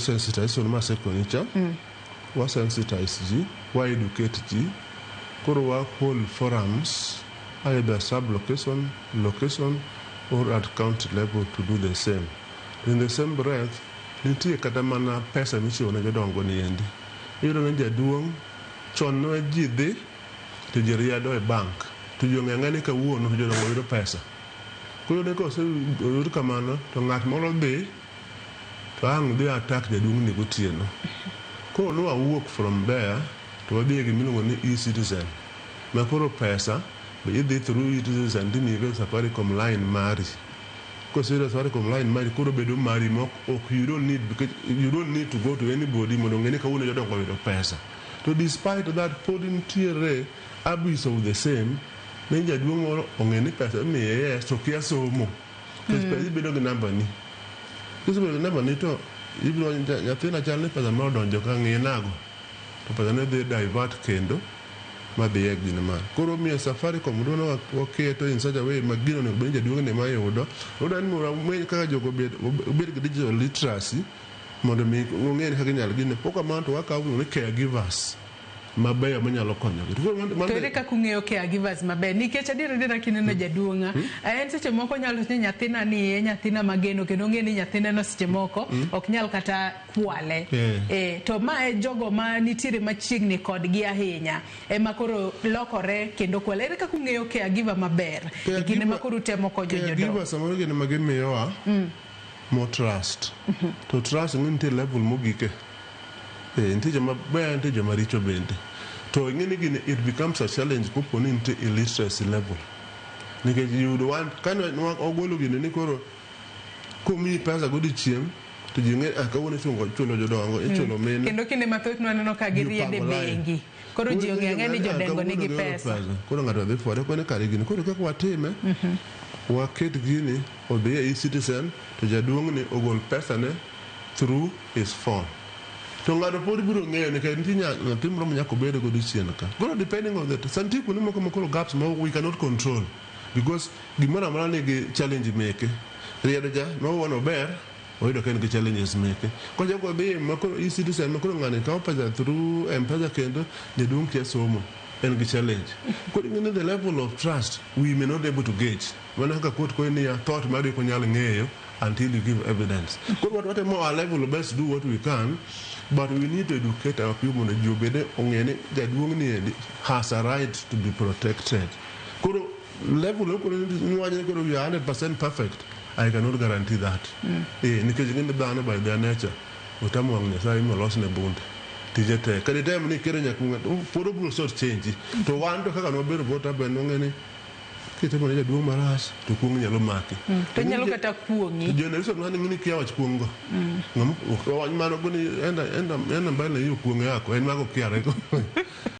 Sensitization ma asekoni cha. Wa sensitize ji, wa educate ji. Koro wa hold forums either sub location, location or at county level to do the same. In the same breath, nitie kata mana pesa michiwo ne jodongo ni endi. Iyudo ni jaduong' chon ne ji dhi to ji riedo e bank to ji ong'e ang'e ni kawuono to jodongo yudo pesa. Koro iyudo ni koseyud kamano to ng'at moro dhi to ang' dhi attack jaduong' ni gotieno. Koro ne wawuok from there to wadhi e gimiluongo ni e-citizen ma koro pesa be idhi through e-citizen timiyi Safaricom line mari. Koseyudo Safaricom line mari koro bedo mari ma ok you don't need because you don't need to go to anybody mondo ong'e ni kawuono jodongo oyudo pesa. To despite that pod nitiere abuse of the same ni jaduong' moro ong'e ni pesa imiye yes to kia somo. Nikech pesa ibedo gi namba ni. Kisebedo gi namba ni to ibiro nyathina chal ni pesa moro odonjo ka ng'iye nago. To pesa ne dhi divert kendo madhi e gine mar. Koro omiyo Safaricom dwa waketo in such a way ma gino onego bed ni jaduong' ni ema yudo. Odwa ni mondo wameny kaka jogo obed gi digital literacy mondo mi ong'e kaka inyalo gine. Pok kamano to wakawo ni caregivers mabeyo manyalo konyogi. To ere kaka ung'eyo caregivers maber? Nikech adier adiera kineno jaduong' en seche moko nyalo ni nyathina ni e nyathina mageno kendo ong'e ni nyathine no seche moko ok nyal kata kwale. To ma e jogo ma nitiere machiegni kodgi ahinya ema koro lokore kendo kwale. Ere kaka ung'eyo caregiver maber e kinde ma koro utemo konyo jodongo? Caregiver samoro gin ema gimiyowa more trust. To trust ing'e nitie level mogike. Nitie joma beyo nitie joma richo bende. To ing'e ni gini it becomes a challenge kopo ni nitie illiteracy level. Nikech yudo wan kane ogolo gini ni koro komiyi pesa godiochieng' to ji ng'e ah kawuono ichulo jodongo ichulo mine. Kendo kinde mathoth nwaneno ka giriedo e bengi. Koro ji ong'e ang'e ni jodengo nigi pesa. Koro ng'ato dhi fware kone kare gini koro kaka watime waket gini odhi e e-citizen to jaduong' ni ogol pesa ne through his phone. To ng'ato pod biro ng'eyo nikech nitie nyathi moro ma nyaka obed godo chien ka. Koro depending on the nitie kuonde moko ma koro gaps ma we cannot control because gimoro amora nigi challenge meke. Riedo ja ma wuon ober oyudo ka en gi challenges meke. Kochako odhi ma koro e-citizen ma koro ng'ani kawo pesa through M-Pesa kendo jaduong' kia somo en gi challenge. Koro ing'e ni the level of trust we may not able to gauge. Mana kaka court koni niya thought mari ok onyal ng'eyo until you give evidence. Koro watemo our level best do what we can but we need to educate our people mondo ji obed ong'e ni jaduong' ni endi has a right to be protected. Koro level koro niwacho ni koro we are 100% perfect. I cannot guarantee that. Nikech ing'e ni dhano by their nature otamo wang' Nyasaye molosne bunde. Tije tek. Kata item ni ikero nyaka ng'ato pod obiro sort change. To wan to kaka nwabedo brought up en wang'e ni kitimo ne jaduong' marach to kuong' nyalo maki. To nyalo kata kuong'i. Generation mane ng'ini kia wach kuong' go. Ng'ama wach mano goni enda enda enda mbele hiyo kuong' yako en mago kiare go.